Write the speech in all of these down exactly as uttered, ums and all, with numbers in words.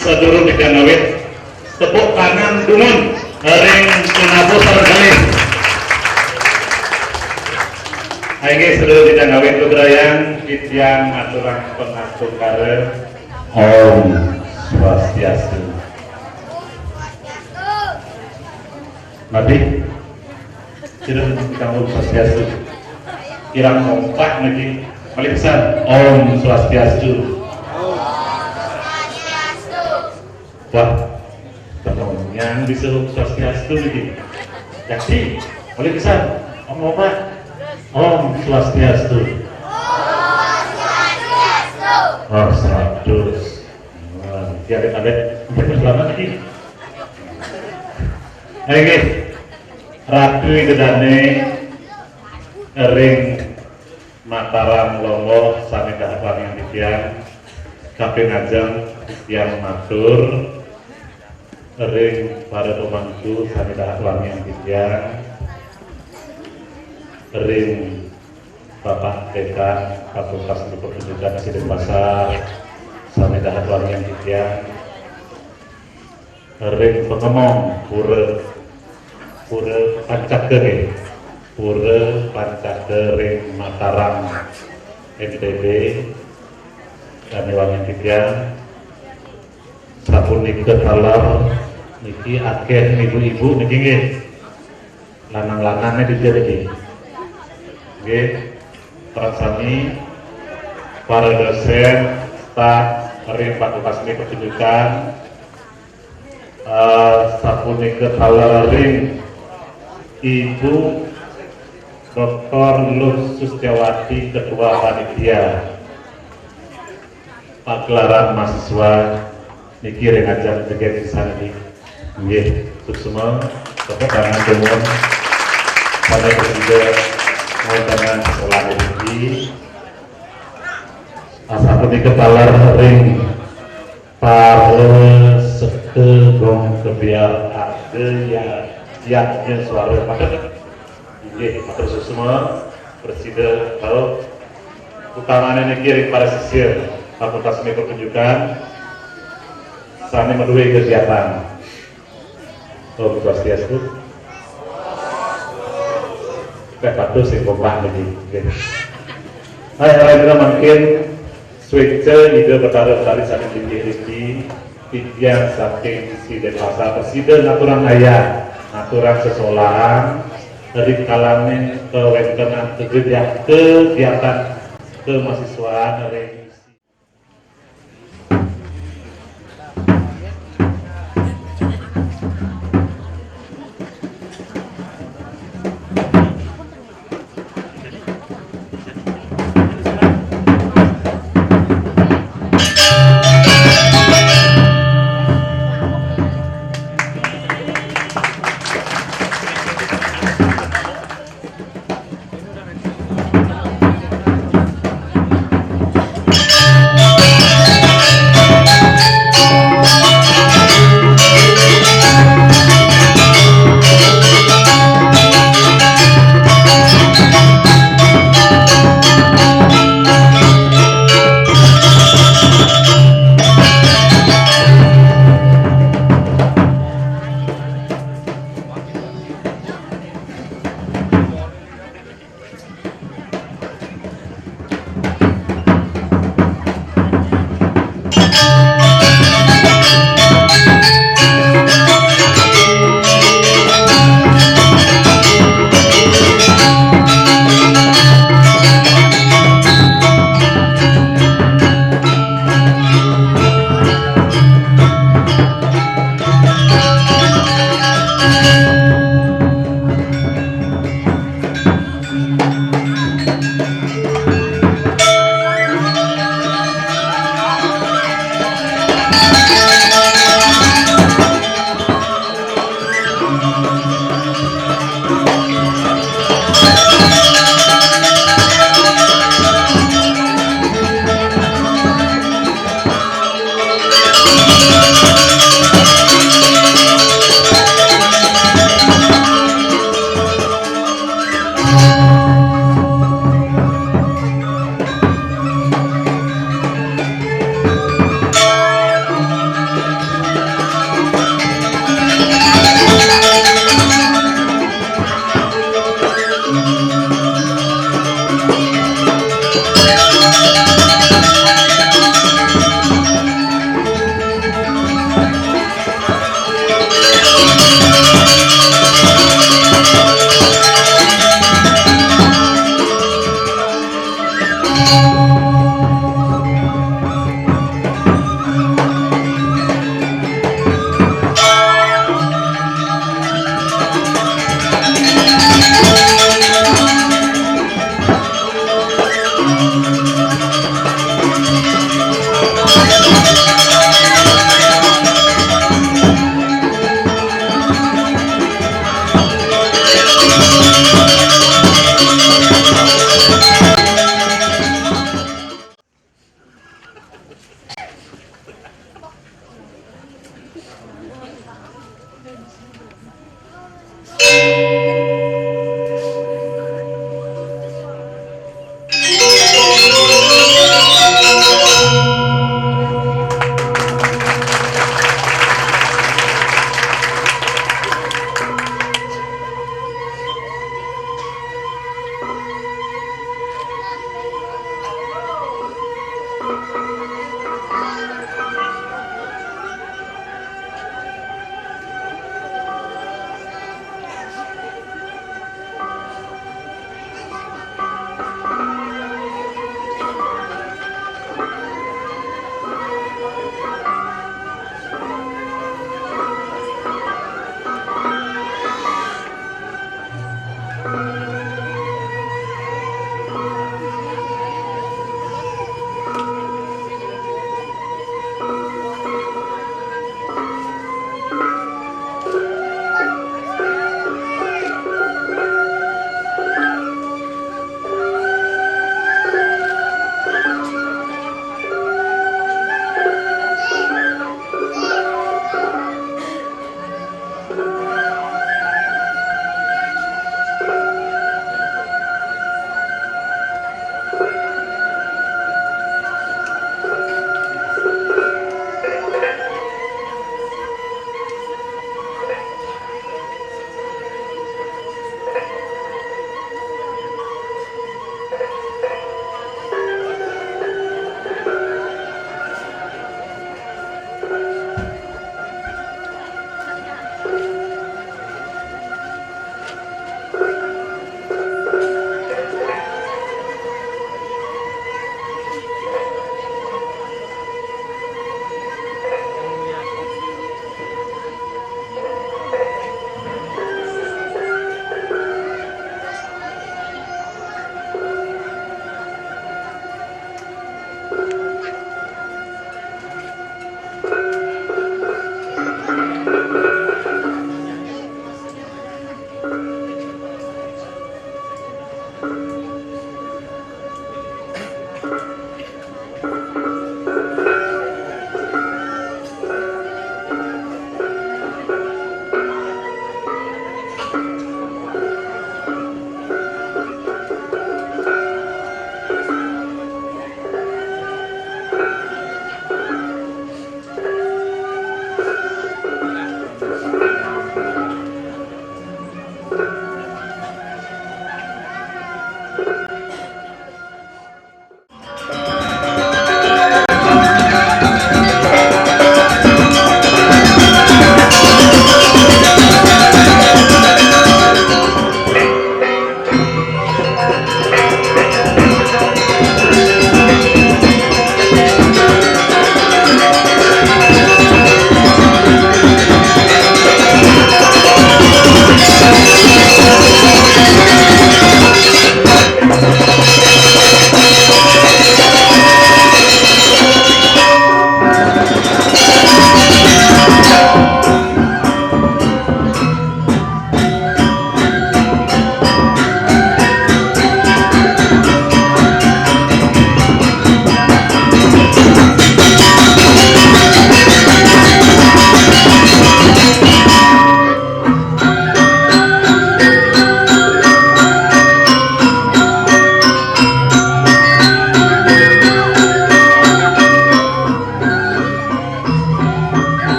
Sadurung kita ngawit, tepuk tangan dumun ring sinabut sareng kalih. Inggih, sadurung kita ngawit bebrayang, titiang ngaturang pangatungkara. Om Swastiastu. Nabi, sira kita Om Swastiastu. Kirang kompak niki. Malih pisan, Om Swastiastu. Wah, tenang, yang bisa Om Swastiastu niki. Jadi, malih pisan, Om Omat, Om Swastiastu. Oh, seratus. Wah, tiada ada. Selamat niki. Inggih, Ratu Ida Dane ring Mataram Lombok sami dahat wangiang titiang, kaping ajeng titiang matur ring para pemangku sami dahat wangiang titiang, ring Bapak Dekan Fakultas Ilmu Pertunjukan Sidin Pasar sami dahat wangiang titiang, ring pangemong pura, pura Pancaka nggih. Pura Pancaka ring Mataram N T B. Kami wangiang titiang, sapunika taler niki akeh ibu-ibu niki nggih. Lanang-lanange dija niki. Nggih. Para sami, para dosen, staf ring Fakultas Seni Pertunjukan, eh, sapunika taler ring Ibu Doktor Luh Sustiawati, Ketua Panitia Pagelaran Mahasiswa niki ring ajeng jegeg pisan niki. Nggih, suksma, tepuk tangan dumun. Pada juga mau dengan sekolah niki. Asapunika taler ring para seka gong kebyar arga ya, yadnya suara. Matur, inggih, matur suksma, prasida rauh. Utamane niki ring para sisir Fakultas Seni Pertunjukan sane maduwe kegiatan. Om Swastiastu. Teh patuh sing kompak niki. Nggih. Hai, ora kira mangkin sweca Ida Betara Betari saking linggih riki, titiang saking Sisi Denpasar, prasida ngaturang ayah, ngaturang sesolahan, ring kalane kawentenan kegiatan, kegiatan kemahasiswaan ring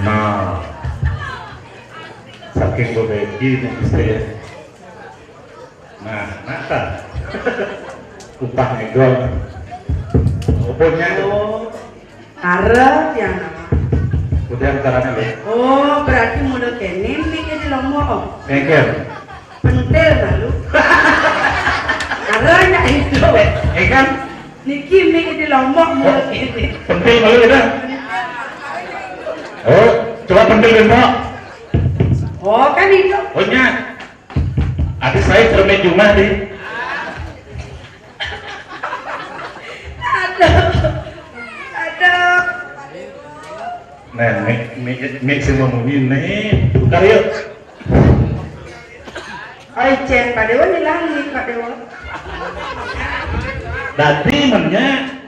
Nah, saking bebeki nih istilah. Nah, nata. Upah ngegol. Upahnya. Oh, arep ya nama. Udah antara nih. Oh, berarti mulut ini mikir di lombok. Mikir. Pentil malu. Arep ya itu. Eh kan? Niki mikir di lombok mulut ini. Pentil malu ya. Oh, coba pentil dulu. Oh, kan itu. Oh, nya. Adik saya cermin Jumah di. Aduh. Aduh. Nah, mik mik mik sing mau munyi nih. Tukar yuk. Oi, Cen, Pak Dewa hilang nih, Pak Dewa. Dadi mennya.